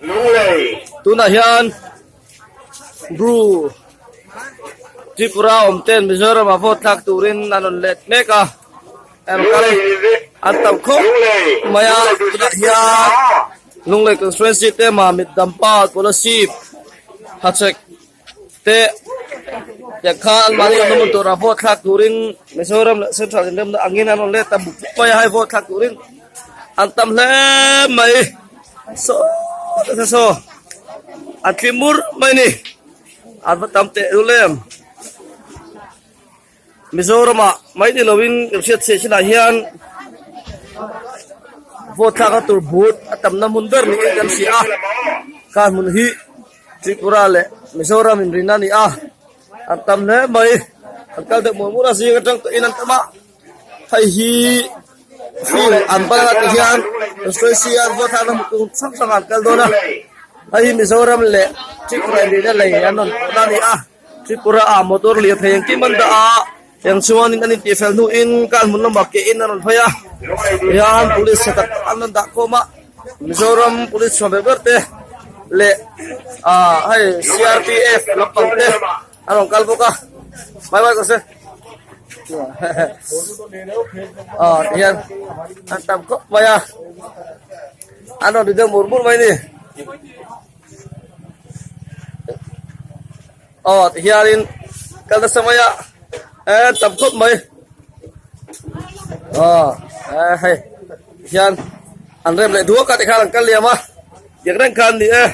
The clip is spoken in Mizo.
Tunah hian Bru Tripura awm ten Mizoram ah vote thlak turin an rawn let mek a an kal an tam khawp mai a tunah hian Lunglei constituency te Mamit Dampa Kolasib Hachhek te tiang khan an mahni awmna hmun turah vote thlak turin Mizoram leh Central inremna angin an rawn let ta buk buk mai a hei vote thlak turin an tam hle mai saw te saw an thlim bur mai a ni an va tam teh lul em Mizoramah mai ni lovin kan hriat chhiah chinah hian vote thlakna tur but a tamna hmun ber niin kan hria a kha hmun hi Tripura leh Mizoram inrina a ni a an tam hle mai an kal deuh mual mual a zing atang tawhin an tam a hei hi field an ban a ti hian constituency a vote thlakna hmun tur hrang hrangah an kal dawn a hei hi Mizoram leh Tripura inrina lei an rawn pawhna a ni a. Tripura ah motor lian thei engkim an dah a tiang chuanin an intihfel hnuin kan hmun lamah ke in a rawn phei a tihian police tha tak tak an rawn dah khawm a Mizoram police chhuan ber ber te leh ah hei CRPF lampang te an rawn kal bawk a bye bye kawse ah tihian an tam khawp mai a an rawn ri deuh mur mur mai a ni. Aw ti hianin kal nasa mai a eh tam khawp mai aw eh hei hian an rem leh duak a tikhan an kal liam a tiang reng khan ni e.